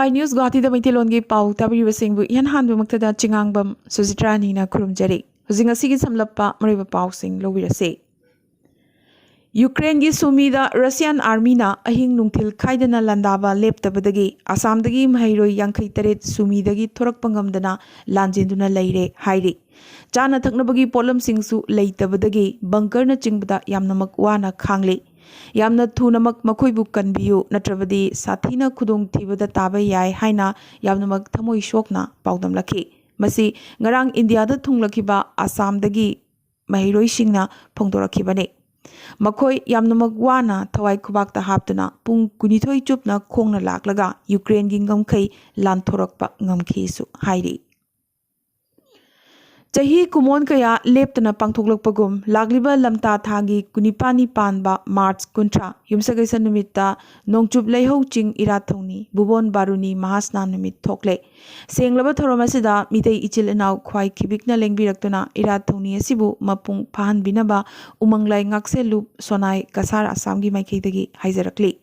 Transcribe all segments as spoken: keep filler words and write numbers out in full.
ꯑꯥꯏ news ꯒꯨꯋꯥꯍꯥꯇꯤꯗ ꯃꯩꯇꯩꯂꯣꯟꯒꯤ ꯄꯥꯎ ꯇꯥꯕꯤꯔꯤꯕꯁꯤꯡꯕꯨ ꯏꯍꯥꯟ ꯍꯥꯟꯕꯃꯛꯇꯗ ꯆꯤꯉꯥꯡꯕꯝ ꯁꯨꯖꯤꯇ꯭ꯔꯥꯅꯤꯅ ꯈꯨꯔꯨꯝꯖꯔꯤ꯫ ꯍꯧꯖꯤꯛ ꯉꯁꯤꯒꯤ ꯁꯝꯂꯞꯄ ꯃꯔꯨꯑꯣꯏꯕ ꯄꯥꯎꯁꯤꯡ ꯂꯧꯕꯤꯔꯁꯤ꯫ ꯌꯨꯀ꯭ꯔꯦꯟꯒꯤ ꯁꯨꯃꯤꯗ ꯔꯁꯤꯌꯥꯟ ꯑꯥꯔꯃꯤꯅ ꯑꯍꯤꯡ ꯅꯨꯡꯊꯤꯜ ꯈꯥꯏꯗꯅ ꯂꯥꯟꯗꯥꯕ ꯂꯦꯞꯇꯕꯗꯒꯤ ꯑꯁꯥꯝꯗꯒꯤ ꯃꯍꯩꯔꯣꯏ ꯌꯥꯡꯈꯩ ꯇꯔꯦꯠ ꯁꯨꯃꯤꯗꯒꯤ ꯊꯣꯔꯛꯄ ꯉꯝꯗꯅ ꯂꯥꯟꯖꯦꯟꯗꯨꯅ ꯂꯩꯔꯦ ꯍꯥꯏꯔꯤ꯫ ꯆꯥꯅ ꯊꯛꯅꯕꯒꯤ ꯄꯣꯠꯂꯝꯁꯤꯡꯁꯨ ꯂꯩꯇꯕꯗꯒꯤ ꯕꯪꯀꯔꯅꯆꯤꯡꯕꯗ ꯌꯥꯝꯅꯃꯛ ꯋꯥꯅ ꯈꯥꯡꯂꯤ꯫ ꯌꯥꯝꯅ ꯊꯨꯅꯃꯛ ꯃꯈꯣꯏꯕꯨ ꯀꯟꯕꯤꯌꯨ, ꯅꯠꯇ꯭ꯔꯕꯗꯤ ꯁꯥꯊꯤꯅ ꯈꯨꯗꯣꯡꯊꯤꯕꯗ ꯇꯥꯕ ꯌꯥꯏ ꯍꯥꯏꯅ ꯌꯥꯝꯅꯃꯛ ꯊꯃꯣꯏ ꯁꯣꯛꯅ ꯄꯥꯎꯗꯝꯂꯛꯈꯤ꯫ ꯃꯁꯤ ꯉꯔꯥꯡ ꯏꯟꯗꯤꯌꯥꯗ ꯊꯨꯡꯂꯛꯈꯤꯕ ꯑꯁꯥꯝꯗꯒꯤ ꯃꯍꯩꯔꯣꯏꯁꯤꯡꯅ ꯐꯣꯡꯗꯣꯔꯛꯈꯤꯕꯅꯤ꯫ ꯃꯈꯣꯏ ꯌꯥꯝꯅꯃꯛ ꯋꯥꯅ ꯊꯋꯥꯏ ꯈꯨꯕꯥꯛꯇ ꯍꯥꯞꯇꯨꯅ ꯄꯨꯡ ꯀꯨꯟꯅꯤꯊꯣꯏ ꯆꯨꯞꯅ ꯈꯣꯡꯅ ꯂꯥꯛꯂꯒ ꯌꯨꯀ꯭ꯔꯦꯟꯒꯤ ꯉꯝꯈꯩ ꯂꯥꯟꯊꯣꯔꯛꯄ ꯉꯝꯈꯤꯁꯨ ꯍꯥꯏꯔꯤ꯫ ꯆꯍꯤ ꯀꯨꯃꯣꯟ ꯀꯌꯥ ꯂꯦꯞꯇꯅ ꯄꯥꯡꯊꯣꯛꯂꯛꯄꯒꯨꯝ, ꯂꯥꯛꯂꯤꯕ ꯂꯝꯇꯥ ꯊꯥꯒꯤ ꯀꯨꯟꯅꯤꯄꯥꯟꯅꯤ ꯄꯥꯟꯕ ꯃꯥꯔꯆ ꯀꯨꯟꯊ꯭ꯔꯥ ꯌꯨꯝꯁꯀꯩꯁ ꯅꯨꯃꯤꯠꯇ ꯅꯣꯡꯆꯨꯞ ꯂꯩꯍꯧ ꯆꯤꯡ ꯏꯔꯥꯠ ꯊꯧꯅꯤ ꯕꯨꯕꯣꯟ ꯕꯥꯔꯨꯅꯤ ꯃꯍꯥꯁꯅꯥ ꯅꯨꯃꯤꯠ ꯊꯣꯛꯂꯦ꯫ ꯁꯦꯡꯂꯕ ꯊꯧꯔꯝ ꯑꯁꯤꯗ ꯃꯤꯇꯩ ꯏꯆꯤꯜ ꯏꯅꯥꯎ ꯈ꯭ꯋꯥꯏ ꯈꯤꯕꯤꯛꯅ ꯂꯦꯡꯕꯤꯔꯛꯇꯨꯅ ꯏꯔꯥꯠ ꯊꯧꯅꯤ ꯑꯁꯤꯕꯨ ꯃꯄꯨꯡ ꯐꯥꯍꯟꯕꯤꯅꯕ ꯎꯃꯪꯂꯥꯏ ꯉꯥꯛꯁꯦꯜꯂꯨꯞ ꯁꯣꯅꯥꯏ ꯀꯁꯥꯔ ꯑꯁꯥꯝꯒꯤ ꯃꯥꯏꯀꯩꯗꯒꯤ ꯍꯥꯏꯖꯔꯛꯂꯤ꯫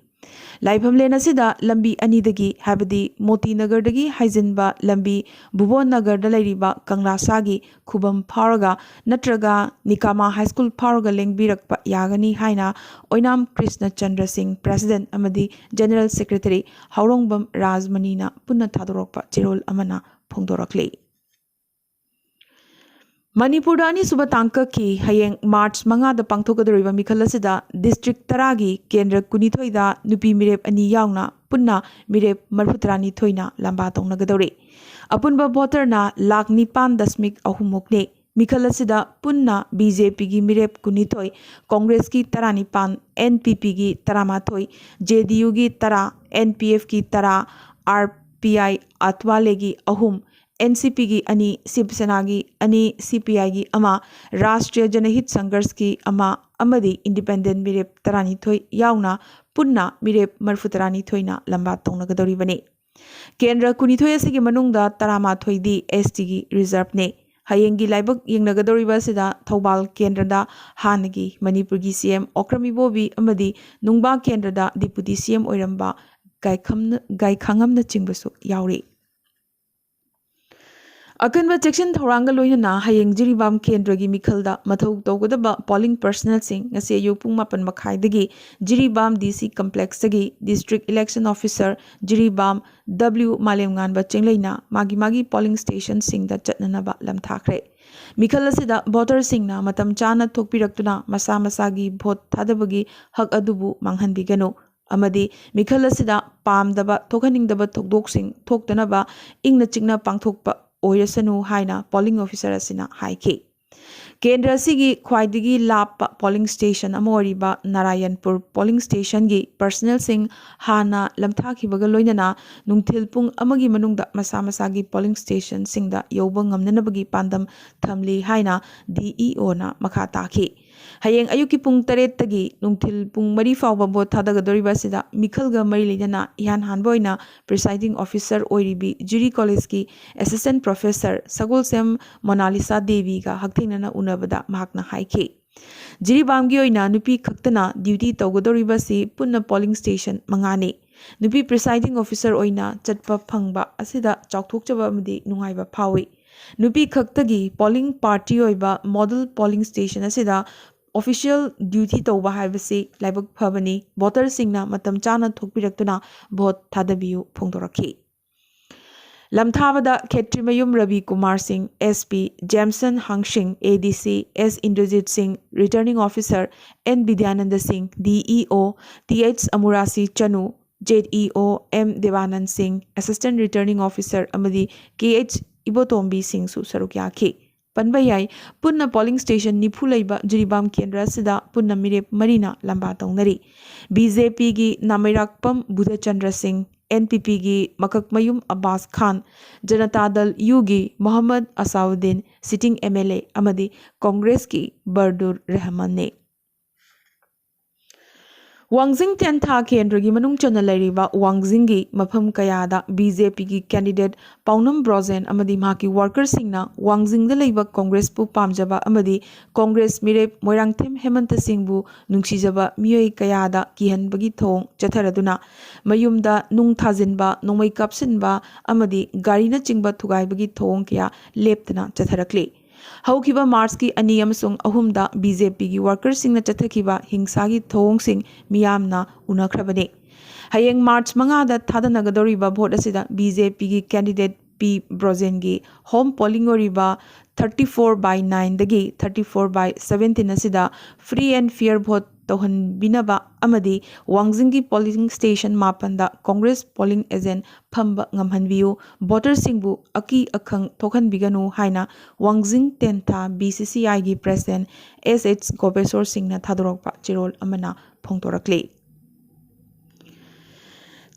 ꯂꯥꯏꯐꯝꯂꯦꯟ ꯑꯁꯤꯗ ꯂꯝꯕꯤ ꯑꯅꯤꯗꯒꯤ, ꯍꯥꯏꯕꯗꯤ ꯃꯣꯇꯤ ꯅꯒꯔꯗꯒꯤ ꯍꯥꯏꯖꯤꯟꯕ ꯂꯝꯕꯤ ꯕꯨꯕꯣꯟ ꯅꯒꯔꯗ ꯂꯩꯔꯤꯕ ꯀꯪꯂꯥꯁꯥꯒꯤ ꯈꯨꯕꯝ ꯐꯥꯎꯔꯒ ꯅꯠꯇ꯭ꯔꯒ ꯅꯤꯀꯥꯃꯥ ꯍꯥꯏ ꯁ꯭ꯀꯨꯜ ꯐꯥꯎꯔꯒ ꯂꯦꯡꯕꯤꯔꯛꯄ ꯌꯥꯒꯅꯤ ꯍꯥꯏꯅ ꯑꯣꯏꯅꯥꯝ ꯀ꯭ꯔꯤꯁꯅ ꯆꯟꯗ꯭ꯔ ꯁꯤꯡ, ꯄ꯭ꯔꯦꯁꯤꯗꯦꯟꯠ ꯑꯃꯗꯤ ꯖꯦꯅꯔꯦꯜ ꯁꯦꯀ꯭ꯔꯦꯇꯔꯤ ꯍꯥꯎꯔꯣꯡꯕꯝ ꯔꯥꯖꯃꯅꯤꯅ ꯄꯨꯟꯅ ꯊꯥꯗꯣꯔꯛꯄ ꯆꯦꯔꯣꯜ ꯑꯃꯅ ꯐꯣꯡꯗꯣꯔꯛꯂꯤ꯫ ꯃꯅꯤꯄꯨꯔꯗ ꯑꯅꯤꯁꯨꯕ ꯇꯥꯡꯀꯛꯀꯤ ꯍꯌꯦꯡ ꯃꯥꯔꯆ ꯃꯉꯥꯗ ꯄꯥꯡꯊꯣꯛꯀꯗꯧꯔꯤꯕ ꯃꯤꯈꯜ ꯑꯁꯤꯗ ꯗꯤꯁꯇ꯭ꯔꯤꯛ ꯇꯔꯥꯒꯤ ꯀꯦꯟꯗ꯭ꯔ ꯀꯨꯟꯅꯤꯊꯣꯏꯗ ꯅꯨꯄꯤ ꯃꯤꯔꯦꯞ ꯑꯅꯤ ꯌꯥꯎꯅ ꯄꯨꯟꯅ ꯃꯤꯔꯦꯞ ꯃꯔꯤꯐꯨꯇꯔꯥꯅꯤꯊꯣꯏꯅ ꯂꯝꯕꯥ ꯇꯧꯅꯒꯗꯧꯔꯤ꯫ ꯑꯄꯨꯟꯕ ꯚꯣꯇꯔꯅ ꯂꯥꯈ ꯅꯤꯄꯥꯟ ꯗꯁꯃꯤꯛ ꯑꯍꯨꯝꯃꯨꯛꯅꯤ꯫ ꯃꯤꯈꯜ ꯑꯁꯤꯗ ꯄꯨꯟꯅ ꯕꯤ ꯖꯦ ꯄꯤꯒꯤ ꯃꯤꯔꯦꯞ ꯀꯨꯟꯅꯤꯊꯣꯏ, ꯀꯣꯡꯒ꯭ꯔꯦꯁꯀꯤ ꯇꯔꯥꯅꯤꯄꯥꯟ, ꯑꯦꯟ ꯄꯤ ꯄꯤꯒꯤ ꯇꯔꯥꯃꯥꯊꯣꯏ, ꯖꯦ ꯗꯤ ꯌꯨꯒꯤ ꯇꯔꯥ, ꯑꯦꯟ ꯄꯤ ꯑꯦꯐꯀꯤ ꯇꯔꯥ, ꯑꯥꯔ ꯄꯤ ꯑꯥꯏ ꯑꯊꯋꯥꯂꯦꯒꯤ ꯑꯍꯨꯝ, ꯑꯦꯟ ꯁꯤ ꯄꯤꯒꯤ ꯑꯅꯤ, ꯁꯤꯕ ꯁꯦꯅꯥꯒꯤ ꯑꯅꯤ, ꯁꯤ ꯄꯤ ꯑꯥꯏꯒꯤ ꯑꯃ, ꯔꯥꯁꯇ꯭ꯔꯤꯌ ꯖꯅꯍꯤꯠ ꯁꯪꯘꯔꯁꯀꯤ ꯑꯃ ꯑꯃꯗꯤ ꯏꯟꯗꯤꯄꯦꯟꯗꯦꯟꯠ ꯃꯤꯔꯦꯞ ꯇꯔꯥꯅꯤꯊꯣꯏ ꯌꯥꯎꯅ ꯄꯨꯟꯅ ꯃꯤꯔꯦꯞ ꯃꯔꯤꯐꯨꯇꯔꯥꯅꯤꯊꯣꯏꯅ ꯂꯝꯕꯥ ꯇꯧꯅꯒꯗꯧꯔꯤꯕꯅꯤ꯫ ꯀꯦꯟꯗ꯭ꯔ ꯀꯨꯟꯅꯤꯊꯣꯏ ꯑꯁꯤꯒꯤ ꯃꯅꯨꯡꯗ ꯇꯔꯥꯃꯥꯊꯣꯏꯗꯤ ꯑꯦꯁ ꯇꯤꯒꯤ ꯔꯤꯖꯔꯚꯅꯤ꯫ ꯍꯌꯦꯡꯒꯤ ꯂꯥꯏꯕꯛ ꯌꯦꯡꯅꯒꯗꯧꯔꯤꯕ ꯑꯁꯤꯗ ꯊꯧꯕꯥꯜ ꯀꯦꯟꯗ꯭ꯔꯗ ꯍꯥꯟꯅꯒꯤ ꯃꯅꯤꯄꯨꯔꯒꯤ ꯁꯤ ꯑꯦꯝ ꯑꯣꯀ꯭ꯔꯝ ꯏꯕꯣꯕꯤ ꯑꯃꯗꯤ ꯅꯨꯡꯕꯥ ꯀꯦꯟꯗ꯭ꯔꯗ ꯗꯤꯄꯨꯇꯤ ꯁꯤ ꯑꯦꯝ ꯑꯣꯏꯔꯝꯕ ꯒꯥꯏꯈꯝꯅ- ꯒꯥꯏꯈꯥꯉꯝꯅꯆꯤꯡꯕꯁꯨ ꯌꯥꯎꯔꯤ꯫ ꯑꯀꯟꯕ ꯆꯦꯛꯁꯤꯟ ꯊꯧꯔꯥꯡꯒ ꯂꯣꯏꯅꯅ ꯍꯌꯦꯡ ꯖꯤꯔꯤꯕꯥꯝ ꯀꯦꯟꯗ꯭ꯔꯒꯤ ꯃꯤꯈꯜꯗ ꯃꯊꯧ ꯇꯧꯒꯗꯕ polling personnelꯁꯤꯡ ꯉꯁꯤ ꯑꯌꯨꯛ ꯄꯨꯡ ꯃꯥꯄꯟ ꯃꯈꯥꯏꯗꯒꯤ Jiribam DC complexꯇꯒꯤ District Election Officer Jiribam W ꯃꯥꯂꯦꯝꯉꯥꯟꯕ ꯆꯦꯡꯂꯩꯅ ꯃꯥꯒꯤ ꯃꯥꯒꯤ polling stationꯁꯤꯡꯗ ꯆꯠꯅꯅꯕ ꯂꯝꯊꯥꯈ꯭ꯔꯦ꯫ ꯃꯤꯈꯜ ꯑꯁꯤꯗ voterꯁꯤꯡꯅ ꯃꯇꯝ ꯆꯥꯅ ꯊꯣꯛꯄꯤꯔꯛꯇꯨꯅ ꯃꯁꯥ ꯃꯁꯥꯒꯤ vote ꯊꯥꯗꯕꯒꯤ ꯍꯛ ꯑꯗꯨꯕꯨ ꯃꯥꯡꯍꯟꯕꯤꯒꯅꯨ ꯑꯃꯗꯤ ꯃꯤꯈꯜ ꯑꯁꯤꯗ ꯄꯥꯝꯗꯕ, ꯊꯣꯛꯍꯟꯅꯤꯡꯗꯕ ꯊꯧꯗꯣꯛꯁꯤꯡ ꯊꯣꯛꯇꯅꯕ ꯏꯪꯅ ꯆꯤꯛꯅ ꯄꯥꯡꯊꯣꯛꯄ ꯑꯣꯏꯔꯁꯅꯨ ꯍꯥꯏꯅ polling officer ꯑꯁꯤꯅ ꯍꯥꯏꯈꯤ꯫ ꯀꯦꯟꯗ꯭ꯔ ꯑꯁꯤꯒꯤ ꯈ꯭ꯋꯥꯏꯗꯒꯤ ꯂꯥꯞꯄ polling station ꯑꯃ ꯑꯣꯏꯔꯤꯕ ꯅꯥꯔꯥꯌꯟꯄꯨꯔ polling stationꯒꯤ personnelꯁꯤꯡ ꯍꯥꯟꯅ ꯂꯝꯊꯥꯈꯤꯕꯒ ꯂꯣꯏꯅꯅ ꯅꯨꯡꯊꯤꯜ ꯄꯨꯡ ꯑꯃꯒꯤ ꯃꯅꯨꯡꯗ ꯃꯁꯥ ꯃꯁꯥꯒꯤ polling stationꯁꯤꯡꯗ ꯌꯧꯕ ꯉꯝꯅꯅꯕꯒꯤ ꯄꯥꯟꯗꯝ ꯊꯝꯂꯤ ꯍꯥꯏꯅ DEOꯅ ꯃꯈꯥ ꯇꯥꯈꯤ꯫ ꯍꯌꯦꯡ ꯑꯌꯨꯛꯀꯤ ꯄꯨꯡ ꯇꯔꯦꯠꯇꯒꯤ ꯅꯨꯡꯊꯤꯜ ꯄꯨꯡ ꯃꯔꯤ ꯐꯥꯎꯕ vote ꯊꯥꯗꯒꯗꯧꯔꯤꯕ ꯑꯁꯤꯗ ꯃꯤꯈꯜꯒ ꯃꯔꯤ ꯂꯩꯅꯅ ꯏꯍꯥꯟ ꯍꯥꯟꯕ ꯑꯣꯏꯅ presiding officer ꯑꯣꯏꯔꯤꯕꯤ ꯖꯤꯔꯤ collegeꯀꯤ assistant professor ꯁꯒꯣꯜꯁꯦꯝ ꯃꯣꯅꯥꯂꯤꯁꯥ ꯗꯦꯕꯤꯒ ꯍꯛꯊꯦꯡꯅꯅ ꯎꯅꯕꯗ ꯃꯍꯥꯛꯅ ꯍꯥꯏꯈꯤ꯫ ꯖꯤꯔꯤꯕꯥꯝꯒꯤ ꯑꯣꯏꯅ ꯅꯨꯄꯤ ꯈꯛꯇꯅ duty ꯇꯧꯒꯗꯧꯔꯤꯕ ꯑꯁꯤ ꯄꯨꯟꯅ polling station ꯃꯉꯥꯅꯤ꯫ ꯅꯨꯄꯤ presiding officer ꯑꯣꯏꯅ ꯆꯠꯄ ꯐꯪꯕ ꯑꯁꯤꯗ ꯆꯥꯎꯊꯣꯛꯆꯕ ꯑꯃꯗꯤ ꯅꯨꯡꯉꯥꯏꯕ ꯐꯥꯎꯏ꯫ ꯅꯨꯄꯤ ꯈꯛꯇꯒꯤ polling party ꯑꯣꯏꯕ model polling station ꯑꯁꯤꯗ official duty ꯇꯧꯕ ꯍꯥꯏꯕꯁꯤ ꯂꯥꯏꯕꯛ ꯐꯕꯅꯤ꯫ Voterꯁꯤꯡꯅ ꯃꯇꯝ ꯆꯥꯅ ꯊꯣꯛꯄꯤꯔꯛꯇꯨꯅ vote ꯊꯥꯗꯕꯤꯌꯨ ꯐꯣꯡꯗꯣꯔꯛꯈꯤ꯫ ꯂꯝꯊꯥꯕꯗ ꯈꯦꯇ꯭ꯔꯤꯃꯌꯨꯝ ꯔꯕꯤ ꯀꯨꯃꯥꯔ ꯁꯤꯡ, SP ꯖꯦꯝꯁꯟ ꯍꯪꯁꯤꯡ, ADC S ꯏꯟꯗ꯭ꯔꯖꯤꯠ ꯁꯤꯡ, returning officer N ꯕꯤꯗ꯭ꯌꯥꯅꯟꯗ ꯁꯤꯡ, DEO Th ꯑꯃꯨꯔꯥꯁꯤ ꯆꯅꯨ, ZEO M ꯗꯦꯕꯥꯅꯟꯗ ꯁꯤꯡ, assistant returning officer ꯑꯃꯗꯤ KH ꯏꯕꯣꯇꯣꯝꯕꯤ ꯁꯤꯡꯁꯨ ꯁꯔꯨꯛ ꯌꯥꯈꯤ꯫ ꯄꯟꯕ ꯌꯥꯏ, ꯄꯨꯟꯅ polling station ꯅꯤꯐꯨ ꯂꯩꯕ ꯖꯤꯔꯤꯕꯥꯝ ꯀꯦꯟꯗ꯭ꯔ ꯑꯁꯤꯗ ꯄꯨꯟꯅ ꯃꯤꯔꯦꯞ ꯃꯔꯤꯅ ꯂꯝꯕꯥ ꯇꯧꯅꯔꯤ꯫ BJPꯒꯤ ꯅꯥꯃꯩꯔꯥꯛꯄꯝ ꯕꯨꯙꯆꯟꯗ꯭ꯔ ꯁꯤꯡ, NPPꯒꯤ ꯃꯀꯛꯃꯌꯨꯝ ꯑꯕꯥꯁ ꯈꯥꯟ, ꯖꯅꯇꯥ ꯗꯜ Uꯒꯤ ꯃꯣꯍꯝꯃꯗ ꯑꯁꯥꯎꯗꯤꯟ, sitting MLA, ꯑꯃꯗꯤ ꯀꯣꯡꯒ꯭ꯔꯦꯁꯀꯤ ꯕꯔꯗꯨꯔ ꯔꯦꯍꯃꯟꯅꯤ꯫ ꯋꯥꯡꯖꯤꯡ ꯇꯦꯟꯊꯥ ꯀꯦꯟꯗ꯭ꯔꯒꯤ ꯃꯅꯨꯡ ꯆꯟꯅ ꯂꯩꯔꯤꯕ ꯋꯥꯡꯖꯤꯡꯒꯤ ꯃꯐꯝ ꯀꯌꯥꯗ ꯕꯤ ꯖꯦ ꯄꯤꯒꯤ ꯀꯦꯟꯗꯤꯗꯦꯠ ꯄꯥꯎꯅꯝ ꯕ꯭ꯔꯣꯖꯦꯟ ꯑꯃꯗꯤ ꯃꯍꯥꯛꯀꯤ ꯋꯥꯔꯀꯔꯁꯤꯡꯅ ꯋꯥꯡꯖꯤꯡꯗ ꯂꯩꯕ ꯀꯣꯡꯒ꯭ꯔꯦꯁꯄꯨ ꯄꯥꯝꯖꯕ ꯑꯃꯗꯤ ꯀꯣꯡꯒ꯭ꯔꯦꯁ ꯃꯤꯔꯦꯞ ꯃꯣꯏꯔꯥꯡꯊꯦꯝ ꯍꯦꯃꯟꯇ ꯁꯤꯡꯕꯨ ꯅꯨꯡꯁꯤꯖꯕ ꯃꯤꯑꯣꯏ ꯀꯌꯥꯗ ꯀꯤꯍꯟꯕꯒꯤ ꯊꯧꯑꯣꯡ ꯆꯠꯊꯔꯗꯨꯅ ꯃꯌꯨꯝꯗ ꯅꯨꯡ ꯊꯥꯖꯤꯟꯕ, ꯅꯣꯡꯃꯩ ꯀꯥꯞꯁꯤꯟꯕ ꯑꯃꯗꯤ ꯒꯥꯔꯤꯅꯆꯤꯡꯕ ꯊꯨꯒꯥꯏꯕꯒꯤ ꯊꯧꯑꯣꯡ ꯀꯌꯥ ꯂꯦꯞꯇꯅ ꯆꯠꯊꯔꯛꯂꯤ꯫ ꯍꯧꯈꯤꯕ ꯃꯥꯔꯆꯀꯤ ꯑꯅꯤ ꯑꯃꯁꯨꯡ ꯑꯍꯨꯝꯗ ꯕꯤ ꯖꯦ ꯄꯤꯒꯤ ꯋꯥꯔꯀꯔꯁꯤꯡꯅ ꯆꯠꯊꯈꯤꯕ ꯍꯤꯡꯁꯥꯒꯤ ꯊꯧꯑꯣꯡꯁꯤꯡ ꯃꯤꯌꯥꯝꯅ ꯎꯅꯈ꯭ꯔꯕꯅꯤ꯫ ꯍꯌꯦꯡ ꯃꯥꯔꯆ ꯃꯉꯥꯗ ꯊꯥꯗꯅꯒꯗꯧꯔꯤꯕ ꯚꯣꯠ ꯑꯁꯤꯗ ꯕꯤ ꯖꯦ ꯄꯤꯒꯤ ꯀꯦꯟꯗꯤꯗꯦꯠ ꯄꯤ ꯕ꯭ꯔꯣꯖꯦꯟꯒꯤ ꯍꯣꯝ ꯄꯣꯂꯤꯡ ꯑꯣꯏꯔꯤꯕ thirty four by nineꯗꯒꯤ thirty four by seventeen ꯑꯁꯤꯗ free and fair vote ꯇꯧꯍꯟꯕꯤꯅꯕ ꯑꯃꯗꯤ ꯋꯥꯡꯖꯤꯡꯒꯤ ꯄꯣꯂꯤꯡ ꯁ꯭ꯇꯦꯁꯟ ꯃꯥꯄꯟꯗ ꯀꯣꯡꯒ꯭ꯔꯦꯁ ꯄꯣꯂꯤꯡ ꯑꯦꯖꯦꯟꯠ ꯐꯝꯕ ꯉꯝꯍꯟꯕꯤꯌꯨ, ꯚꯣꯇꯔꯁꯤꯡꯕꯨ ꯑꯀꯤ ꯑꯈꯪ ꯊꯣꯛꯍꯟꯕꯤꯒꯅꯨ ꯍꯥꯏꯅ ꯋꯥꯡꯖꯤꯡ ꯇꯦꯟꯊꯥ ꯕꯤ ꯁꯤ ꯁꯤ ꯑꯥꯏꯒꯤ ꯄ꯭ꯔꯦꯁꯤꯗꯦꯟꯠ ꯑꯦꯁ ꯑꯦꯆ ꯒꯣꯄꯦꯁꯣꯔ ꯁꯤꯡꯅ ꯊꯥꯗꯣꯔꯛꯄ ꯆꯦꯔꯣꯜ ꯑꯃꯅ ꯐꯣꯡꯗꯣꯔꯛꯂꯤ꯫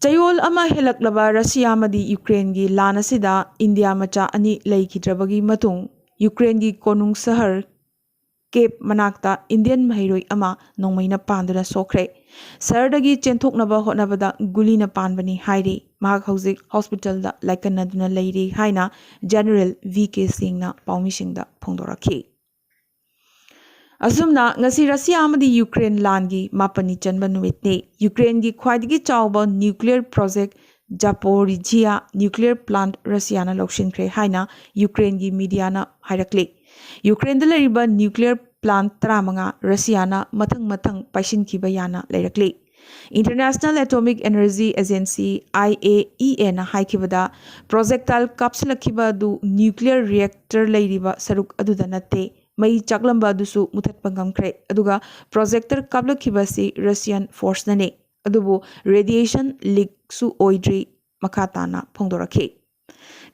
ꯆꯌꯣꯜ ꯑꯃ ꯍꯦꯜꯂꯛꯂꯕ ꯔꯁꯤꯌꯥ ꯑꯃꯗꯤ ꯌꯨꯀ꯭ꯔꯦꯟꯒꯤ ꯂꯥꯟ ꯑꯁꯤꯗ ꯏꯟꯗꯤꯌꯥ ꯃꯆꯥ ꯑꯅꯤ ꯂꯩꯈꯤꯗ꯭ꯔꯕꯒꯤ ꯃꯇꯨꯡ, ꯌꯨꯀ꯭ꯔꯦꯟꯒꯤ ꯀꯣꯅꯨꯡ ꯁꯍꯔ ꯀꯦꯞ ꯃꯅꯥꯛꯇ ꯏꯟꯗꯤꯌꯟ ꯃꯍꯩꯔꯣꯏ ꯑꯃ ꯅꯣꯡꯃꯩꯅ ꯄꯥꯟꯗꯨꯅ ꯁꯣꯛꯈ꯭ꯔꯦ꯫ ꯁꯍꯔꯗꯒꯤ ꯆꯦꯟꯊꯣꯛꯅꯕ ꯍꯣꯠꯅꯕꯗ ꯒꯨꯂꯤꯅ ꯄꯥꯟꯕꯅꯤ ꯍꯥꯏꯔꯤ꯫ ꯃꯍꯥꯛ ꯍꯧꯖꯤꯛ ꯍꯣꯁꯄꯤꯇꯥꯜꯗ ꯂꯥꯏꯀꯠꯅꯗꯨꯅ ꯂꯩꯔꯤ ꯍꯥꯏꯅ ꯖꯦꯅꯔꯦꯜ ꯚꯤ ꯀꯦ ꯁꯤꯡꯅ ꯄꯥꯎꯃꯤꯁꯤꯡꯗ ꯐꯣꯡꯗꯣꯔꯛꯈꯤ꯫ ꯑꯁꯨꯝꯅ ꯉꯁꯤ ꯔꯁꯤꯌꯥ ꯑꯃꯗꯤ ꯌꯨꯀ꯭ꯔꯦꯟ ꯂꯥꯟꯒꯤ ꯃꯥꯄꯟꯅꯤ ꯆꯟꯕ ꯅꯨꯃꯤꯠꯅꯤ꯫ ꯌꯨꯀ꯭ꯔꯦꯟꯒꯤ ꯈ꯭ꯋꯥꯏꯗꯒꯤ ꯆꯥꯎꯕ ꯅ꯭ꯌꯨꯀ꯭ꯂꯤꯌꯔ ꯄ꯭ꯔꯣꯖꯦꯛ ꯖꯥꯄꯣꯔꯤꯖꯤꯌꯥ ꯅ꯭ꯌꯨꯀ꯭ꯂꯤꯌꯔ ꯄ꯭ꯂꯥꯟꯠ ꯔꯁꯤꯌꯥꯅ ꯂꯧꯁꯤꯟꯈ꯭ꯔꯦ ꯍꯥꯏꯅ ꯌꯨꯀ꯭ꯔꯦꯟꯒꯤ ꯃꯤꯗꯤꯌꯥꯅ ꯍꯥꯏꯔꯛꯂꯤ꯫ ꯌꯨꯀ꯭ꯔꯦꯟꯗ ꯂꯩꯔꯤꯕ ꯅ꯭ꯌꯨꯀ꯭ꯂꯤꯌꯔ ꯄ꯭ꯂꯥꯟꯠ ꯇꯔꯥꯃꯉꯥ ꯔꯁꯤꯌꯥꯅ ꯃꯊꯪ ꯃꯊꯪ ꯄꯥꯏꯁꯤꯟꯈꯤꯕ ꯌꯥꯅ ꯂꯩꯔꯛꯂꯤ꯫ International Atomic Energy Agency, I A E Aꯅ ꯍꯥꯏꯈꯤꯕꯗ, projectile ꯀꯥꯞꯁꯤꯜꯂꯛꯈꯤꯕ ꯑꯗꯨ ꯅ꯭ꯌꯨꯀ꯭ꯂꯤꯌꯔ ꯔꯤꯌꯦꯛꯇꯔ ꯂꯩꯔꯤꯕ ꯁꯔꯨꯛ ꯑꯗꯨꯗ ꯅꯠꯇꯦ꯫ ꯃꯩ ꯆꯥꯛꯂꯝꯕ ꯑꯗꯨꯁꯨ ꯃꯨꯊꯠꯄ ꯉꯝꯈ꯭ꯔꯦ, ꯑꯗꯨꯒ ꯄ꯭ꯔꯣꯖꯦꯛꯇꯔ ꯀꯥꯞꯂꯛꯈꯤꯕ ꯑꯁꯤ ꯔꯁꯤꯌꯟ ꯐꯣꯔꯁꯅꯅꯤ, ꯑꯗꯨꯕꯨ ꯔꯦꯗꯤꯌꯦꯁꯟ ꯂꯤꯛꯁꯨ ꯑꯣꯏꯗ꯭ꯔꯤ, ꯃꯈꯥ ꯇꯥꯅ ꯐꯣꯡꯗꯣꯔꯛꯈꯤ꯫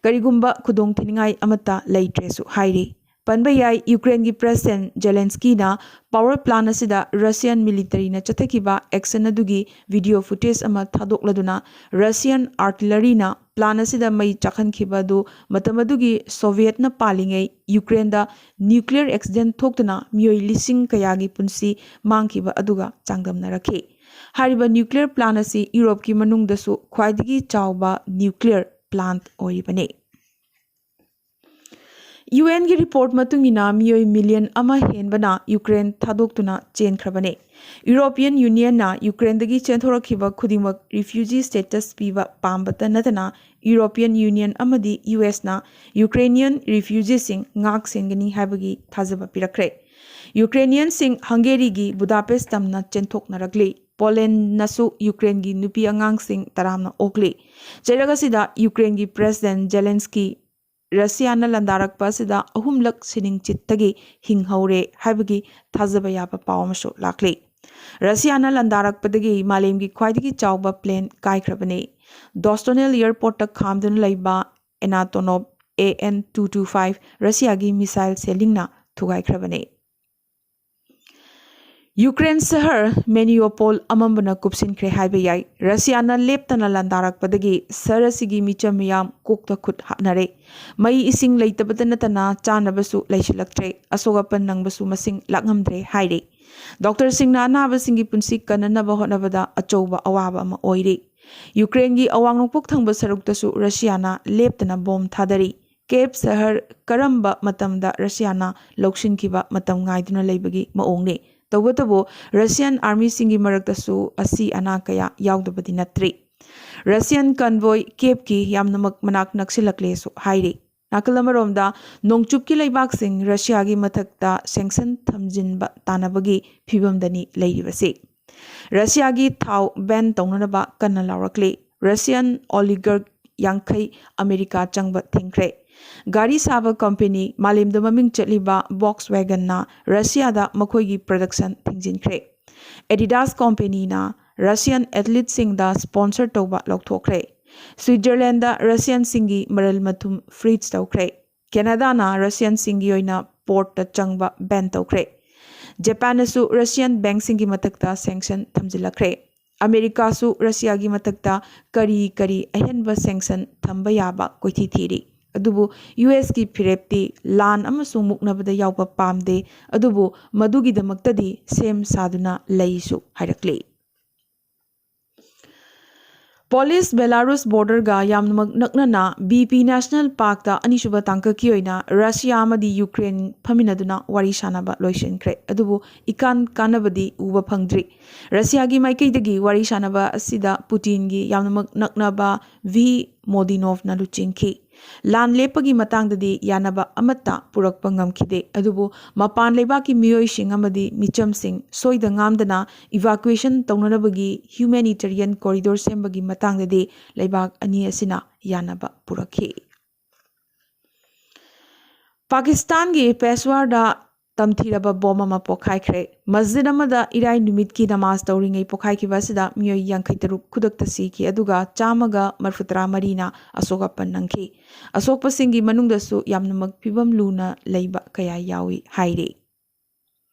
ꯀꯔꯤꯒꯨꯝꯕ ꯈꯨꯗꯣꯡꯊꯤꯅꯤꯡꯉꯥꯏ ꯑꯃꯠꯇ ꯂꯩꯇ꯭ꯔꯦꯁꯨ ꯍꯥꯏꯔꯤ꯫ ꯄꯟꯕ ꯌꯥꯏ, ꯌꯨꯀ꯭ꯔꯦꯟꯒꯤ ꯄ꯭ꯔꯦꯁꯤꯗꯦꯟꯠ ꯖꯦꯂꯦꯟꯁꯀꯤꯅ ꯄꯥꯋꯔ ꯄ꯭ꯂꯥꯟꯠ ꯑꯁꯤꯗ ꯔꯁꯤꯌꯟ ꯃꯤꯂꯤꯇꯔꯤꯅ ꯆꯠꯊꯈꯤꯕ ꯑꯦꯛꯁꯟ ꯑꯗꯨꯒꯤ ꯚꯤꯗꯤꯑꯣ ꯐꯨꯇꯦꯖ ꯑꯃ ꯊꯥꯗꯣꯛꯂꯗꯨꯅ, ꯔꯁꯤꯌꯟ ꯑꯥꯔꯇꯤꯂꯔꯤꯅ ꯄ꯭ꯂꯥꯟꯠ ꯑꯁꯤꯗ ꯃꯩ ꯆꯥꯛꯍꯟꯈꯤꯕ ꯑꯗꯨ ꯃꯇꯝ ꯑꯗꯨꯒꯤ ꯁꯣꯚꯤꯌꯦꯠꯅ ꯄꯥꯜꯂꯤꯉꯩ ꯌꯨꯀ꯭ꯔꯦꯟꯗ ꯅ꯭ꯌꯨꯀ꯭ꯂꯤꯌꯔ ꯑꯦꯛꯁꯤꯗꯦꯟꯠ ꯊꯣꯛꯇꯨꯅ ꯃꯤꯑꯣꯏ ꯂꯤꯁꯤꯡ ꯀꯌꯥꯒꯤ ꯄꯨꯟꯁꯤ ꯃꯥꯡꯈꯤꯕ ꯑꯗꯨꯒ ꯆꯥꯡꯗꯝꯅꯔꯛꯈꯤ꯫ ꯍꯥꯏꯔꯤꯕ nuclear plant ꯑꯁꯤ ꯌꯨꯔꯣꯞꯀꯤ ꯃꯅꯨꯡꯗꯁꯨ ꯈ꯭ꯋꯥꯏꯗꯒꯤ ꯆꯥꯎꯕ nuclear plant ꯑꯣꯏꯔꯤꯕꯅꯤ꯫ ꯌꯨ ꯑꯦꯟꯒꯤ report ꯃꯇꯨꯡ ꯏꯟꯅ ꯃꯤꯑꯣꯏ million ꯑꯃ ꯍꯦꯟꯕꯅ ꯌꯨꯀ꯭ꯔꯦꯟ ꯊꯥꯗꯣꯛꯇꯨꯅ ꯆꯦꯟꯈ꯭ꯔꯕꯅꯤ꯫ European Unionꯅ ꯌꯨꯀ꯭ꯔꯦꯟꯗꯒꯤ ꯆꯦꯟꯊꯣꯔꯛꯈꯤꯕ ꯈꯨꯗꯤꯡꯃꯛ refugee status ꯄꯤꯕ ꯄꯥꯝꯕꯇ ꯅꯠꯇꯅ European Union ꯑꯃꯗꯤ ꯌꯨ ꯑꯦꯁꯅ Ukrainian refugeeꯁꯤꯡ ꯉꯥꯛ ꯁꯦꯟꯒꯅꯤ ꯍꯥꯏꯕꯒꯤ ꯊꯥꯖꯕ ꯄꯤꯔꯛꯈ꯭ꯔꯦ꯫ Ukrainianꯁꯤꯡ Hungaryꯒꯤ Budapest ꯇꯝꯅ ꯆꯦꯟꯊꯣꯛꯅꯔꯛꯂꯤ꯫ ꯄꯣꯂꯦꯟꯅꯁꯨ ꯌꯨꯀ꯭ꯔꯦꯟꯒꯤ ꯅꯨꯄꯤ ꯑꯉꯥꯡꯁꯤꯡ ꯇꯔꯥꯝꯅ ꯑꯣꯛꯂꯤ꯫ ꯆꯩꯔꯛ ꯑꯁꯤꯗ ꯌꯨꯀ꯭ꯔꯦꯟꯒꯤ President Zelensky ꯔꯁꯤꯌꯥꯅ ꯂꯥꯟꯗꯥꯔꯛꯄ ꯑꯁꯤꯗ ꯑꯍꯨꯝꯂꯛ ꯁꯤꯅꯤꯡꯆꯤꯠꯇꯒꯤ ꯍꯤꯡꯍꯧꯔꯦ ꯍꯥꯏꯕꯒꯤ ꯊꯥꯖꯕ ꯌꯥꯕ ꯄꯥꯎ ꯑꯃꯁꯨ ꯂꯥꯛꯂꯤ꯫ ꯔꯁꯤꯌꯥꯅ ꯂꯥꯟꯗꯥꯔꯛꯄꯗꯒꯤ ꯃꯥꯂꯦꯝꯒꯤ ꯈ꯭ꯋꯥꯏꯗꯒꯤ ꯆꯥꯎꯕ plane ꯀꯥꯏꯈ꯭ꯔꯕꯅꯤ꯫ Dostonel airportꯇ ꯈꯥꯝꯗꯨꯅ ꯂꯩꯕ Antonov A N two two five ꯔꯁꯤꯌꯥꯒꯤ missile ꯁꯦꯜꯂꯤꯡꯅ ꯊꯨꯒꯥꯏꯈ꯭ꯔꯕꯅꯤ꯫ ꯌꯨꯀ꯭ꯔꯦꯟ ꯁꯍꯔ ꯃꯦꯅꯤꯌꯣꯄꯣꯜ ꯑꯃꯝꯕꯅ ꯀꯨꯞꯁꯤꯟꯈ꯭ꯔꯦ ꯍꯥꯏꯕ ꯌꯥꯏ꯫ ꯔꯁꯤꯌꯥꯅ ꯂꯦꯞꯇꯅ ꯂꯥꯟꯗꯥꯔꯛꯄꯗꯒꯤ ꯁꯍꯔ ꯑꯁꯤꯒꯤ ꯃꯤꯆꯝ ꯃꯤꯌꯥꯝ ꯀꯣꯛꯇ ꯈꯨꯠ ꯍꯥꯞꯅꯔꯦ꯫ ꯃꯩ ꯏꯁꯤꯡ ꯂꯩꯇꯕꯇ ꯅꯠꯇꯅ ꯆꯥꯅꯕꯁꯨ ꯂꯩꯁꯤꯜꯂꯛꯇ꯭ꯔꯦ꯫ ꯑꯁꯣꯛ ꯑꯄꯟ ꯅꯪꯕꯁꯨ ꯃꯁꯤꯡ ꯂꯥꯛꯉꯝꯗ꯭ꯔꯦ ꯍꯥꯏꯔꯤ꯫ ꯗꯣꯛꯇꯔꯁꯤꯡꯅ ꯑꯅꯥꯕꯁꯤꯡꯒꯤ ꯄꯨꯟꯁꯤ ꯀꯟꯅꯅꯕ ꯍꯣꯠꯅꯕꯗ ꯑꯆꯧꯕ ꯑꯋꯥꯕ ꯑꯃ ꯑꯣꯏꯔꯤ꯫ ꯌꯨꯀ꯭ꯔꯦꯟꯒꯤ ꯑꯋꯥꯡ ꯅꯣꯡꯄꯣꯛ ꯊꯪꯕ ꯁꯔꯨꯛꯇꯁꯨ ꯔꯁꯤꯌꯥꯅ ꯂꯦꯞꯇꯅ ꯕꯣꯝ ꯊꯥꯗꯔꯤ꯫ ꯀꯦꯞ ꯁꯍꯔ ꯀꯔꯝꯕ ꯃꯇꯝꯗ ꯔꯁꯤꯌꯥꯅ ꯂꯧꯁꯤꯟꯈꯤꯕ ꯃꯇꯝ ꯉꯥꯏꯗꯨꯅ ꯂꯩꯕꯒꯤ ꯃꯑꯣꯡꯅꯤ꯫ ꯇꯧꯕꯇꯕꯨ, ꯔꯁꯤꯌꯥꯟ ꯑꯥꯔꯃꯤꯁꯤꯡꯒꯤ ꯃꯔꯛꯇꯁꯨ ꯑꯁꯤ ꯑꯅꯥ ꯀꯌꯥ ꯌꯥꯎꯗꯕꯗꯤ ꯅꯠꯇ꯭ꯔꯤ꯫ ꯔꯁꯤꯌꯥꯟ convoy ꯀꯦꯞꯀꯤ ꯌꯥꯝꯅꯃꯛ ꯃꯅꯥꯛ ꯅꯛꯁꯤꯜꯂꯛꯂꯦꯁꯨ ꯍꯥꯏꯔꯤ꯫ ꯅꯥꯀꯜ ꯑꯃꯔꯣꯝꯗ, ꯅꯣꯡꯆꯨꯞꯀꯤ ꯂꯩꯕꯥꯛꯁꯤꯡ ꯔꯁꯤꯌꯥꯒꯤ ꯃꯊꯛꯇ sanction ꯊꯝꯖꯤꯟꯕ ꯇꯥꯅꯕꯒꯤ ꯐꯤꯕꯝꯗꯅꯤ ꯂꯩꯔꯤꯕꯁꯤ꯫ ꯔꯁꯤꯌꯥꯒꯤ ꯊꯥꯎ ban ꯇꯧꯅꯅꯕ ꯀꯟꯅ ꯂꯥꯎꯔꯛꯂꯤ꯫ Russian oligarch ꯌꯥꯡꯈꯩ ꯑꯃꯦꯔꯤꯀꯥ ꯆꯪꯕ ꯊꯤꯡꯈ꯭ꯔꯦ꯫ ꯒꯥꯔꯤ ꯁꯥꯕ company ꯃꯥꯂꯦꯝꯗ ꯃꯃꯤꯡ ꯆꯠꯂꯤꯕ Volkswagenꯅ ꯔꯁꯤꯌꯥꯗ ꯃꯈꯣꯏꯒꯤ production ꯊꯤꯡꯖꯤꯟꯈ꯭ꯔꯦ꯫ Adidas companyꯅ Russian athleteꯁꯤꯡꯗ sponsor ꯇꯧꯕ ꯂꯧꯊꯣꯛꯈ꯭ꯔꯦ꯫ Switzerlandꯗ Russianꯁꯤꯡꯒꯤ ꯃꯔꯜ ꯃꯊꯨꯝ freeze ꯇꯧꯈ꯭ꯔꯦ꯫ ꯀꯦꯅꯥꯗꯥꯅ Russianꯁꯤꯡꯒꯤ ꯑꯣꯏꯅ portꯇ ꯆꯪꯕ ban ꯇꯧꯈ꯭ꯔꯦ꯫ ꯖꯄꯥꯟꯅꯁꯨ Russian bankꯁꯤꯡꯒꯤ ꯃꯊꯛꯇ sanction ꯊꯝꯖꯤꯜꯂꯛꯈ꯭ꯔꯦ꯫ ꯑꯃꯦꯔꯤꯀꯥꯁꯨ ꯔꯁꯤꯌꯥꯒꯤ ꯃꯊꯛꯇ ꯀꯔꯤ ꯀꯔꯤ ꯑꯍꯦꯟꯕ sanction ꯊꯝꯕ ꯌꯥꯕ ꯀꯣꯏꯊꯤ ꯊꯤꯔꯤ꯫ ꯑꯗꯨꯕꯨ ꯌꯨ ꯑꯦꯁꯀꯤ ꯐꯤꯔꯦꯞꯇꯤ ꯂꯥꯟ ꯑꯃꯁꯨꯡ ꯃꯨꯛꯅꯕꯗ ꯌꯥꯎꯕ ꯄꯥꯝꯗꯦ, ꯑꯗꯨꯕꯨ ꯃꯗꯨꯒꯤꯗꯃꯛꯇꯗꯤ ꯁꯦꯝ ꯁꯥꯗꯨꯅ ꯂꯩꯁꯨ ꯍꯥꯏꯔꯛꯂꯤ꯫ ꯄꯣꯂꯤꯁ ꯕꯦꯂꯥꯔꯨꯁ ꯕꯣꯔꯗꯔꯒ ꯌꯥꯝꯅꯃꯛ ꯅꯛꯅꯅ ꯕꯤ ꯄꯤ ꯅꯦꯁꯅꯦꯜ ꯄꯥꯔꯛꯇ ꯑꯅꯤꯁꯨꯕ ꯇꯥꯡꯀꯛꯀꯤ ꯑꯣꯏꯅ ꯔꯁꯤꯌꯥ ꯑꯃꯗꯤ ꯌꯨꯀ꯭ꯔꯦꯟ ꯐꯝꯃꯤꯟꯅꯗꯨꯅ ꯋꯥꯔꯤ ꯁꯥꯅꯕ ꯂꯣꯏꯁꯤꯟꯈ꯭ꯔꯦ꯫ ꯑꯗꯨꯕꯨ ꯏꯀꯥꯟ ꯀꯥꯟꯅꯕꯗꯤ ꯎꯕ ꯐꯪꯗ꯭ꯔꯤ꯫ ꯔꯁꯤꯌꯥꯒꯤ ꯃꯥꯏꯀꯩꯗꯒꯤ ꯋꯥꯔꯤ ꯁꯥꯅꯕ ꯑꯁꯤꯗ ꯄꯨꯇꯤꯟꯒꯤ ꯌꯥꯝꯅꯃꯛ ꯅꯛꯅꯕ ꯚꯤ ꯃꯣꯗꯤꯅꯣꯚꯅ ꯂꯨꯆꯤꯡꯈꯤ꯫ ꯂꯥꯟ ꯂꯦꯞꯄꯒꯤ ꯃꯇꯥꯡꯗꯗꯤ ꯌꯥꯅꯕ ꯑꯃꯠꯇ ꯄꯨꯔꯛꯄ ꯉꯝꯈꯤꯗꯦ, ꯑꯗꯨꯕꯨ ꯃꯄꯥꯟ ꯂꯩꯕꯥꯛꯀꯤ ꯃꯤꯑꯣꯏꯁꯤꯡ ꯑꯃꯗꯤ ꯃꯤꯆꯝꯁꯤꯡ ꯁꯣꯏꯗ ꯉꯥꯝꯗꯅ evacuation ꯇꯧꯅꯅꯕꯒꯤ humanitarian corridor ꯁꯦꯝꯕꯒꯤ ꯃꯇꯥꯡꯗꯗꯤ ꯂꯩꯕꯥꯛ ꯑꯅꯤ ꯑꯁꯤꯅ ꯌꯥꯅꯕ ꯄꯨꯔꯛꯈꯤ꯫ ꯄꯥꯀꯤꯁꯇꯥꯟꯒꯤ ꯄꯦꯁꯋꯥꯔꯗ ꯇꯝꯊꯤꯔꯕ ꯕꯣꯝ ꯑꯃ ꯄꯣꯈꯥꯏꯈ꯭ꯔꯦ꯫ ꯃꯁꯖꯤꯗ ꯑꯃꯗ ꯏꯔꯥꯏ ꯅꯨꯃꯤꯠꯀꯤ ꯅꯃꯥꯖ ꯇꯧꯔꯤꯉꯩ ꯄꯣꯈꯥꯏꯈꯤꯕ ꯑꯁꯤꯗ ꯃꯤꯑꯣꯏ ꯌꯥꯡꯈꯩ ꯇꯔꯨꯛ ꯈꯨꯗꯛꯇ ꯁꯤꯈꯤ, ꯑꯗꯨꯒ ꯆꯥꯝꯃꯒ ꯃꯔꯤꯐꯨ ꯇꯔꯥ ꯃꯔꯤꯅ ꯑꯁꯣꯛ ꯑꯄꯟ ꯅꯪꯈꯤ꯫ ꯑꯁꯣꯛꯄꯁꯤꯡꯒꯤ ꯃꯅꯨꯡꯗꯁꯨ ꯌꯥꯝꯅꯃꯛ ꯐꯤꯕꯝ ꯂꯨꯅ ꯂꯩꯕ ꯀꯌꯥ ꯌꯥꯎꯏ ꯍꯥꯏꯔꯤ꯫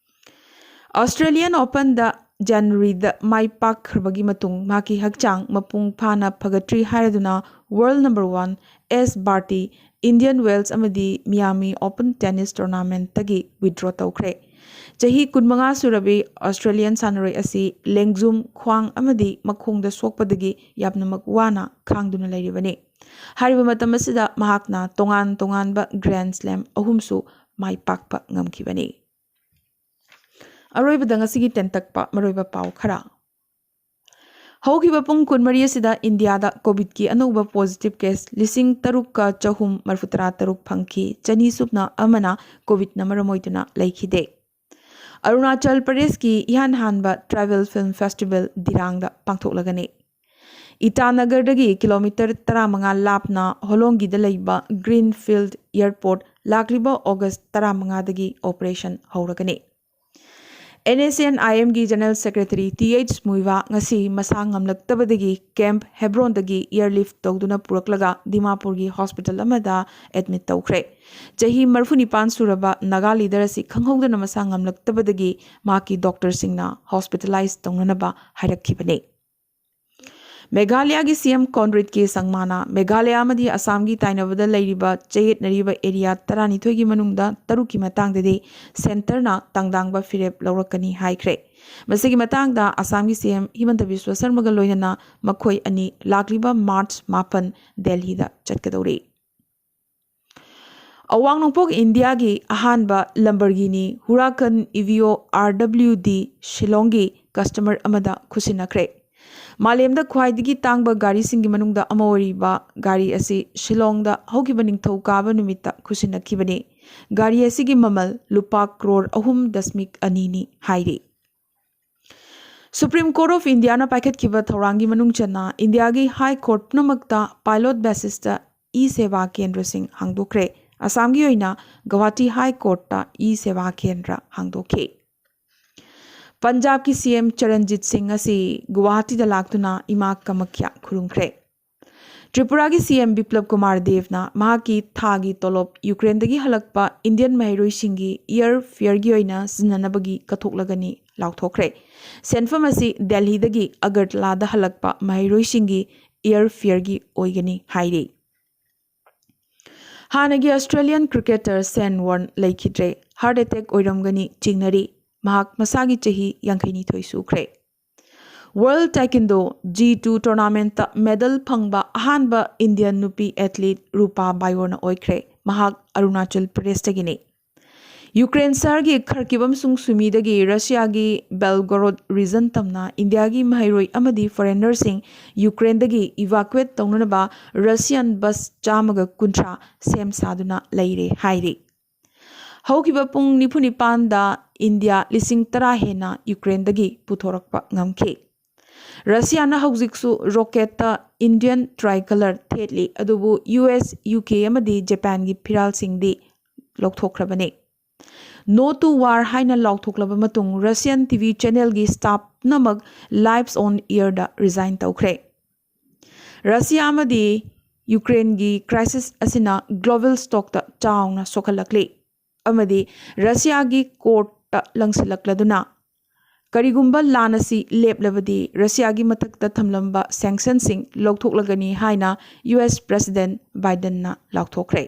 Australian Openꯗ ꯖꯅꯋꯥꯔꯤꯗ ꯃꯥꯏ ꯄꯥꯛꯈ꯭ꯔꯕꯒꯤ ꯃꯇꯨꯡ ꯃꯍꯥꯛꯀꯤ ꯍꯛꯆꯥꯡ ꯃꯄꯨꯡ ꯐꯥꯅ ꯐꯒꯠꯇ꯭ꯔꯤ ꯍꯥꯏꯔꯗꯨꯅ world number one ꯑꯦꯁ ꯕꯥꯔꯇꯤ, Indian Wells ꯑꯃꯗꯤ Miami Open Tennis Tournamentꯇꯒꯤ withdraw ꯇꯧꯈ꯭ꯔꯦ꯫ ꯆꯍꯤ ꯀꯨꯟꯃꯉꯥ ꯁꯨꯔꯕꯤ Australian ꯁꯥꯟꯅꯔꯣꯏ ꯑꯁꯤ ꯂꯦꯡꯖꯨꯝ, ꯈ꯭ꯋꯥꯡ ꯑꯃꯗꯤ ꯃꯈꯣꯡꯗ ꯁꯣꯛꯄꯗꯒꯤ ꯌꯥꯝꯅꯃꯛ ꯋꯥꯅ ꯈꯥꯡꯗꯨꯅ ꯂꯩꯔꯤꯕꯅꯤ꯫ ꯍꯥꯏꯔꯤꯕ ꯃꯇꯝ ꯑꯁꯤꯗ ꯃꯍꯥꯛꯅ ꯇꯣꯉꯥꯟ ꯇꯣꯉꯥꯟꯕ Grand Slam ꯑꯍꯨꯝꯁꯨ ꯃꯥꯏ ꯄꯥꯛꯄ ꯉꯝꯈꯤꯕꯅꯤ꯫ ꯑꯔꯣꯏꯕꯗ ꯉꯁꯤꯒꯤ ꯇꯦꯟꯇꯛꯄ ꯃꯔꯨꯑꯣꯏꯕ ꯄꯥꯎ ꯈꯔ꯫ ꯍꯧꯈꯤꯕ ꯄꯨꯡ ꯀꯨꯟꯃꯔꯤ ꯑꯁꯤꯗ ꯏꯟꯗꯤꯌꯥꯗ ꯀꯣꯚꯤꯗꯀꯤ ꯑꯅꯧꯕ positive case ꯂꯤꯁꯤꯡ ꯇꯔꯨꯛꯀ ꯆꯍꯨꯝ ꯃꯔꯤꯐꯨ ꯇꯔꯥ ꯇꯔꯨꯛ ꯐꯪꯈꯤ, ꯆꯅꯤ ꯁꯨꯞꯅ ꯑꯃꯅ ꯀꯣꯚꯤꯗꯅ ꯃꯔꯝ ꯑꯣꯏꯗꯨꯅ ꯂꯩꯈꯤꯗꯦ꯫ ꯑꯔꯨꯅꯥꯆꯜ ꯄ꯭ꯔꯗꯦꯁꯀꯤ ꯏꯍꯥꯟ ꯍꯥꯟꯕ Tribal Film Festival ꯗꯤꯔꯥꯡꯗ ꯄꯥꯡꯊꯣꯛꯂꯒꯅꯤ꯫ ꯏꯇꯥꯅꯒꯔꯗꯒꯤ ꯀꯤꯂꯣꯃꯤꯇꯔ ꯇꯔꯥꯃꯉꯥ ꯂꯥꯞꯅ ꯍꯣꯂꯣꯡꯒꯤꯗ ꯂꯩꯕ Greenfield Airport ꯂꯥꯛꯂꯤꯕ ꯑꯣꯒꯁ ꯇꯔꯥꯃꯉꯥꯗꯒꯤ operation ꯍꯧꯔꯒꯅꯤ꯫ NSCN-IMꯒꯤ General Secretary T H Muivah ꯉꯁꯤ ꯃꯁꯥ ꯉꯝꯂꯛꯇꯕꯗꯒꯤ Camp Hebronꯗꯒꯤ airlift ꯇꯧꯗꯨꯅ ꯄꯨꯔꯛꯂꯒ ꯗꯤꯃꯥꯄꯨꯔꯒꯤ hospital ꯑꯃꯗ admit ꯇꯧꯈ꯭ꯔꯦ꯫ ꯆꯍꯤ ꯃꯔꯤꯐꯨꯅꯤꯄꯥꯟ ꯁꯨꯔꯕ ꯅꯥꯒꯥ leader ꯑꯁꯤ ꯈꯪꯍꯧꯗꯅ ꯃꯁꯥ ꯉꯝꯂꯛꯇꯕꯗꯒꯤ ꯃꯍꯥꯛꯀꯤ doctorꯁꯤꯡꯅ hospitalize ꯇꯧꯅꯅꯕ ꯍꯥꯏꯔꯛꯈꯤꯕꯅꯤ꯫ ꯃꯦꯘꯥꯂꯌꯒꯤ ꯁꯤ ꯑꯦꯝ ꯀꯣꯟꯔꯦꯗ ꯀꯦ ꯁꯪꯃꯥꯅ ꯃꯦꯘꯥꯂꯌ ꯑꯃꯗꯤ ꯑꯁꯥꯝꯒꯤ ꯇꯥꯏꯅꯕꯗ ꯂꯩꯔꯤꯕ ꯆꯌꯦꯠꯅꯔꯤꯕ area ꯇꯔꯥꯅꯤꯊꯣꯏꯒꯤ ꯃꯅꯨꯡꯗ ꯇꯔꯨꯛꯀꯤ ꯃꯇꯥꯡꯗꯗꯤ centreꯅ ꯇꯥꯡꯗꯥꯡꯕ ꯐꯤꯔꯦꯞ ꯂꯧꯔꯛꯀꯅꯤ ꯍꯥꯏꯈ꯭ꯔꯦ꯫ ꯃꯁꯤꯒꯤ ꯃꯇꯥꯡꯗ ꯑꯁꯥꯝꯒꯤ ꯁꯤ ꯑꯦꯝ ꯍꯤꯃꯟꯇ ꯕꯤꯁ꯭ꯋ ꯁꯔꯃꯒ ꯂꯣꯏꯅꯅ ꯃꯈꯣꯏ ꯑꯅꯤ ꯂꯥꯛꯂꯤꯕ ꯃꯥꯔꯆ ꯃꯥꯄꯟ ꯗꯦꯜꯍꯤꯗ ꯆꯠꯀꯗꯧꯔꯤ꯫ ꯑꯋꯥꯡ ꯅꯣꯡꯄꯣꯛ ꯏꯟꯗꯤꯌꯥꯒꯤ ꯑꯍꯥꯟꯕ ꯂꯝꯕꯔꯒꯤꯅꯤ ꯍꯨꯔꯥꯀꯟ ꯏꯚꯤꯑꯣ ꯑꯥꯔ ꯗꯕ꯭ꯂꯤꯎ ꯗꯤ ꯁꯤꯂꯣꯡꯒꯤ ꯀꯁꯇꯃꯔ ꯑꯃꯗ ꯈꯨꯠꯁꯤꯟꯅꯈ꯭ꯔꯦ꯫ ꯃꯥꯂꯦꯝꯗ ꯈ꯭ꯋꯥꯏꯗꯒꯤ ꯇꯥꯡꯕ ꯒꯥꯔꯤꯁꯤꯡꯒꯤ ꯃꯅꯨꯡꯗ ꯑꯃ ꯑꯣꯏꯔꯤꯕ ꯒꯥꯔꯤ ꯑꯁꯤ ꯁꯤꯂꯣꯡꯗ ꯍꯧꯈꯤꯕ ꯅꯤꯡꯊꯧꯀꯥꯕ ꯅꯨꯃꯤꯠꯇ ꯈꯨꯠꯁꯤꯟꯅꯈꯤꯕꯅꯤ꯫ ꯒꯥꯔꯤ ꯑꯁꯤꯒꯤ ꯃꯃꯜ ꯂꯨꯄꯥ ꯀ꯭ꯔꯣꯔ ꯑꯍꯨꯝ ꯗꯁꯃꯤꯛ ꯑꯅꯤꯅꯤ ꯍꯥꯏꯔꯤ꯫ ꯁꯨꯄ꯭ꯔꯤꯝ ꯀꯣꯔꯠ ꯑꯣꯐ ꯏꯟꯗꯤꯌꯥꯅ ꯄꯥꯏꯈꯠꯈꯤꯕ ꯊꯧꯔꯥꯡꯒꯤ ꯃꯅꯨꯡ ꯆꯟꯅ ꯏꯟꯗꯤꯌꯥꯒꯤ ꯍꯥꯏ ꯀꯣꯔꯠ ꯄꯨꯝꯅꯃꯛꯇ ꯄꯥꯏꯂꯣꯠ ꯕꯦꯁꯤꯁꯇ ꯏ ꯁꯦꯕꯥ ꯀꯦꯟꯗ꯭ꯔꯁꯤꯡ ꯍꯥꯡꯗꯣꯛꯈ꯭ꯔꯦ꯫ ꯑꯁꯥꯝꯒꯤ ꯑꯣꯏꯅ ꯒꯧꯍꯥꯇꯤ ꯍꯥꯏ ꯀꯣꯔꯠꯇ ꯏ ꯁꯦꯕꯥ ꯀꯦꯟꯗ꯭ꯔ ꯍꯥꯡꯗꯣꯛꯈꯤ꯫ ꯄꯟꯖꯥꯕꯀꯤ ꯁꯤ ꯑꯦꯝ ꯆꯔꯟꯖꯤꯠ ꯁꯤꯡ ꯑꯁꯤ ꯒꯨꯋꯥꯍꯥꯇꯤꯗ ꯂꯥꯛꯇꯨꯅ ꯏꯃꯥ ꯀꯃꯈ꯭ꯌꯥ ꯈꯨꯔꯨꯝꯈ꯭ꯔꯦ꯫ ꯇ꯭ꯔꯤꯄꯨꯔꯥꯒꯤ ꯁꯤ ꯑꯦꯝ ꯕꯤꯄ꯭ꯂꯕ ꯀꯨꯃꯥꯔ ꯗꯦꯕꯅ ꯃꯍꯥꯛꯀꯤ ꯊꯥꯒꯤ ꯇꯣꯂꯣꯞ ꯌꯨꯀ꯭ꯔꯦꯟꯗꯒꯤ ꯍꯜꯂꯛꯄ ꯏꯟꯗꯤꯌꯟ ꯃꯍꯩꯔꯣꯏꯁꯤꯡꯒꯤ ꯏꯌꯔ ꯐꯤꯌꯔꯒꯤ ꯑꯣꯏꯅ ꯁꯤꯖꯤꯟꯅꯅꯕꯒꯤ ꯀꯠꯊꯣꯛꯂꯒꯅꯤ ꯂꯥꯎꯊꯣꯛꯈ꯭ꯔꯦ꯫ ꯁꯦꯟꯐꯝ ꯑꯁꯤ ꯗꯦꯜꯍꯤꯗꯒꯤ ꯑꯒꯔꯇꯂꯥꯗ ꯍꯜꯂꯛꯄ ꯃꯍꯩꯔꯣꯏꯁꯤꯡꯒꯤ ꯏꯌꯔ ꯐꯤꯌꯔꯒꯤ ꯑꯣꯏꯒꯅꯤ ꯍꯥꯏꯔꯤ꯫ ꯍꯥꯟꯅꯒꯤ ꯑꯁꯇ꯭ꯔꯦꯂꯤꯌꯟ ꯀ꯭ꯔꯤꯀꯦꯇꯔ ꯁꯦꯟ ꯋꯥꯔꯟ ꯂꯩꯈꯤꯗ꯭ꯔꯦ꯫ ꯍꯥꯔꯠ ꯑꯦꯇꯦꯛ ꯑꯣꯏꯔꯝꯒꯅꯤ ꯆꯤꯡꯅꯔꯤ꯫ ꯃꯍꯥꯛ ꯃꯁꯥꯒꯤ ꯆꯍꯤ ꯌꯥꯡꯈꯩꯅꯤꯊꯣꯏ ꯁꯨꯈ꯭ꯔꯦ꯫ ꯋꯥꯔꯜꯗ ꯇꯥꯏꯀꯤꯟꯗꯣ ꯖꯤ ꯇꯨ ꯇꯣꯔꯅꯥꯃꯦꯟꯠꯇ ꯃꯦꯗꯜ ꯐꯪꯕ ꯑꯍꯥꯟꯕ ꯏꯟꯗꯤꯌꯟ ꯅꯨꯄꯤ ꯑꯦꯊꯂꯤꯠ ꯔꯨꯄꯥ ꯕꯥꯏꯌꯣꯔꯅ ꯑꯣꯏꯈ꯭ꯔꯦ꯫ ꯃꯍꯥꯛ ꯑꯔꯨꯅꯥꯆꯜ ꯄ꯭ꯔꯗꯦꯁꯇꯒꯤꯅꯤ꯫ ꯌꯨꯀ꯭ꯔꯦꯟ ꯁꯍꯔꯒꯤ ꯈꯔꯀꯤꯞ ꯑꯃꯁꯨꯡ ꯁꯨꯃꯤꯗꯒꯤ ꯔꯁꯤꯌꯥꯒꯤ ꯕꯦꯜꯒꯣꯔꯣꯗ ꯔꯤꯖꯟ ꯇꯝꯅ ꯏꯟꯗꯤꯌꯥꯒꯤ ꯃꯍꯩꯔꯣꯏ ꯑꯃꯗꯤ ꯐꯣꯔꯦꯅꯔꯁꯤꯡ ꯌꯨꯀ꯭ꯔꯦꯟꯗꯒꯤ ꯏꯚꯥꯀ꯭ꯋꯦꯠ ꯇꯧꯅꯅꯕ ꯔꯁꯤꯌꯥꯟ ꯕꯁ ꯆꯥꯝꯃꯒ ꯀꯨꯟꯊ꯭ꯔꯥ ꯁꯦꯝ ꯁꯥꯗꯨꯅ ꯂꯩꯔꯦ ꯍꯥꯏꯔꯤ꯫ ꯍꯧꯈꯤꯕ ꯄꯨꯡ ꯅꯤꯐꯨ ꯅꯤꯄꯥꯟꯗ ꯏꯟꯗꯤꯌꯥ ꯂꯤꯁꯤꯡ ꯇꯔꯥ ꯍꯦꯟꯅ ꯌꯨꯀ꯭ꯔꯦꯟꯗꯒꯤ ꯄꯨꯊꯣꯔꯛꯄ ꯉꯝꯈꯤ꯫ ꯔꯁꯤꯌꯥꯅ ꯍꯧꯖꯤꯛꯁꯨ ꯔꯣꯀꯦꯠꯇ ꯏꯟꯗꯤꯌꯟ ꯇ꯭ꯔꯥꯏꯀꯂꯔ ꯊꯦꯠꯂꯤ, ꯑꯗꯨꯕꯨ ꯌꯨ ꯑꯦꯁ, ꯌꯨ ꯀꯦ ꯑꯃꯗꯤ ꯖꯄꯥꯟꯒꯤ ꯐꯤꯔꯥꯜꯁꯤꯡꯗꯤ ꯂꯧꯊꯣꯛꯈ꯭ꯔꯕꯅꯤ꯫ ꯅꯣ ꯇꯨ ꯋꯥꯔ ꯍꯥꯏꯅ ꯂꯥꯎꯊꯣꯛꯂꯕ ꯃꯇꯨꯡ ꯔꯁꯤꯌꯟ ꯇꯤ ꯚꯤ ꯆꯦꯅꯦꯜꯒꯤ ꯁ꯭ꯇꯥꯐ ꯄꯨꯝꯅꯃꯛ ꯂꯥꯏꯐ ꯑꯣꯟ ꯏꯌꯔꯗ ꯔꯤꯖꯥꯏꯟ ꯇꯧꯈ꯭ꯔꯦ꯫ ꯔꯁꯤꯌꯥ ꯑꯃꯗꯤ ꯌꯨꯀ꯭ꯔꯦꯟꯒꯤ ꯀ꯭ꯔꯥꯏꯁꯤꯁ ꯑꯁꯤꯅ ꯒ꯭ꯂꯣꯕꯦꯜ ꯁ꯭ꯇꯣꯛꯇ ꯆꯥꯎꯅ ꯁꯣꯛꯍꯜꯂꯛꯂꯤ ꯑꯃꯗꯤ ꯔꯁꯤꯌꯥꯒꯤ ꯀꯣꯔꯠꯇ ꯂꯪꯁꯤꯜꯂꯛꯂꯗꯨꯅ ꯀꯔꯤꯒꯨꯝꯕ ꯂꯥꯟ ꯑꯁꯤ ꯂꯦꯞꯂꯕꯗꯤ ꯔꯁꯤꯌꯥꯒꯤ ꯃꯊꯛꯇ ꯊꯝꯂꯝꯕ ꯁꯦꯡꯁꯟꯁꯤꯡ ꯂꯧꯊꯣꯛꯂꯒꯅꯤ ꯍꯥꯏꯅ ꯌꯨ ꯑꯦꯁ ꯄ꯭ꯔꯦꯁꯤꯗꯦꯟꯠ ꯕꯥꯏꯗꯟꯅ ꯂꯥꯎꯊꯣꯛꯈ꯭ꯔꯦ꯫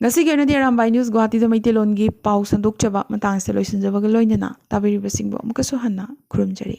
ꯉꯁꯤꯒꯤ ꯑꯣꯏꯅꯗꯤ ꯑꯔꯥꯝꯕꯥꯏ ꯅ꯭ꯌꯨꯁ ꯒꯨꯋꯥꯍꯥꯇꯤꯗ ꯃꯩꯇꯩꯂꯣꯟꯒꯤ ꯄꯥꯎ ꯁꯟꯗꯣꯛꯆꯕ ꯃꯇꯥꯡꯁꯤꯗ ꯂꯣꯏꯁꯤꯟꯖꯕꯒ ꯂꯣꯏꯅꯅ ꯇꯥꯕꯤꯔꯤꯕꯁꯤꯡꯕꯨ ꯑꯃꯨꯛꯀꯁꯨ ꯍꯟꯅ ꯈꯨꯔꯨꯝꯖꯔꯤ꯫